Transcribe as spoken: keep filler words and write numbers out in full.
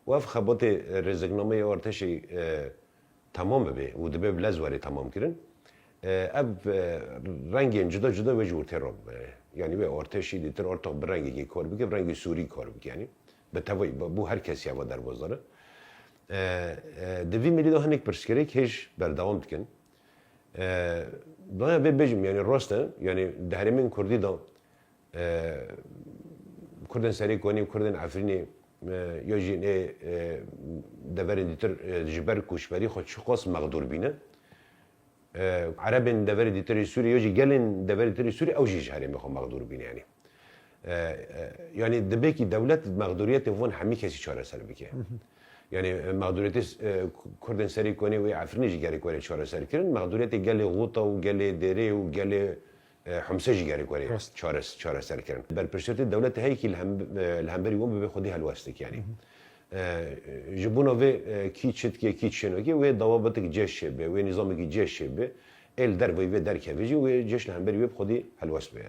Û ev xebatê, e, rêziknameyê artêşê, e, temam bibe û dibe bi lez were temam kirin. E, ev, e, rengên cuda cuda wê ji ortê re bibe. Yanî wê artêşî dîtir ortax bi rengekê kar bike, bi rengê sûrî kar bike yanî. Bi tevayî, bi, bo her kesî eva derbas dane. E, e, di vî milî de hinek pirsgirêk hêj berdewam dikin. E, Daya vê bêjim, yanî rast e, yanî di herêmên Kurdî de, e, Kurdên Serê Konê, Kurdên Efrînê, e, ya jî nê, e, deverên dîtir, e, ji ber koçberî xwe çiqas mexdûr bîne. E, Erebên deverê dîtirê Sûriyê, ya jî gelên deverê dîtirê Sûriyê, ew jî ji herêmê xwe mexdûr bîne yanî. E, e, yanî dibe kî dewlet mexdûriyetê van hemî kesî çareser bike. Yanî, e, mexdûriyetê, e, Kurdên Serê Konê û Efrînê jî gerek were çareser kirin. Mexdûriyetê gelê Xuta û gelê Dêrê û gelê, e, Humsê jî gerek were Rast. çares-, çareser kirin. Berpirsiyetê dewletê heye kî li hem-, e, li hemberî wan bibe xwedî helwestik yanî. E, ji bona vê, e, kî çi dike, kî çi nake, wê dawabetik cêş çêbe, wê nîzamekî cêş çêbe, ê li derveyî vê derkeve jî, wê cêş li hemberî wê bi xwedî helwest be yanî.